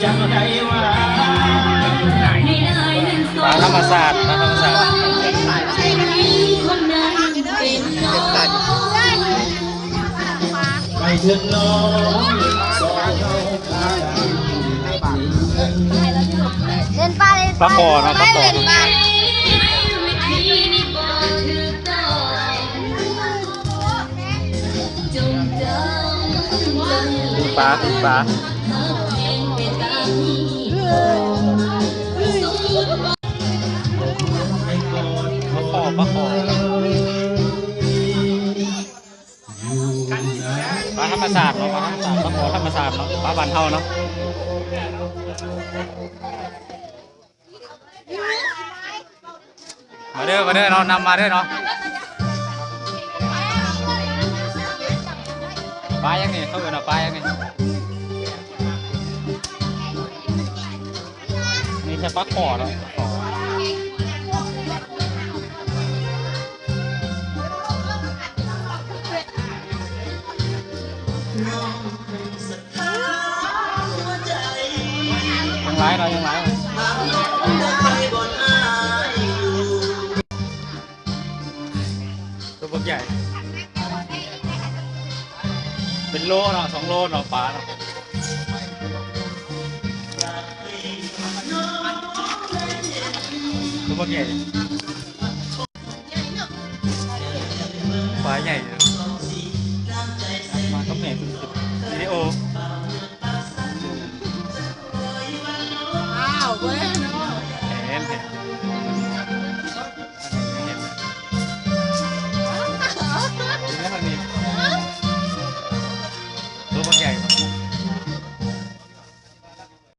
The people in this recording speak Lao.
ປາທຳມະຊາດ ປາທຳມະຊາດ. ໄປເຖິງນ້ອງສອງເຮົາພາກັນ ເລ່ນປາ ເລ່ນປາ ປາຂໍເນາະ ປາຂໍ ເລ່ນປາ. ປາ ປາ ຂໍ ປາຂໍ ປາທຳມະຊາດເນາະ ປາທຳມະຊາດ ປາຂໍທຳມະຊາດເນາະ ປາບ້ານເຮົາເນາະ. ມາເດີ ມາເດີເນາະ ນຳມາເດີເນາະ. ປາຫຍັງນີ້ ເຂົາເອີ້ນວ່າປາຫຍັງນີ້? ນີ້ແຕ່ປາຂໍເນາະ ປາຂໍ. ຍັງຫຼາຍເນາະ ຍັງຫຼາຍ. ຕົວບັກໃຫຍ່ ເປັນໂລເນາະ ສອງໂລເນາະ ປາເນາະ ຕົວບັກໃຫຍ່. ປາໃຫຍ່ເດີ ມາກັບແມ່ເພິ່ນ ວິດີໂອ. ອ້າວ ບໍ່ໄດ້ເນາະ ເຫັນ ເຫັນ.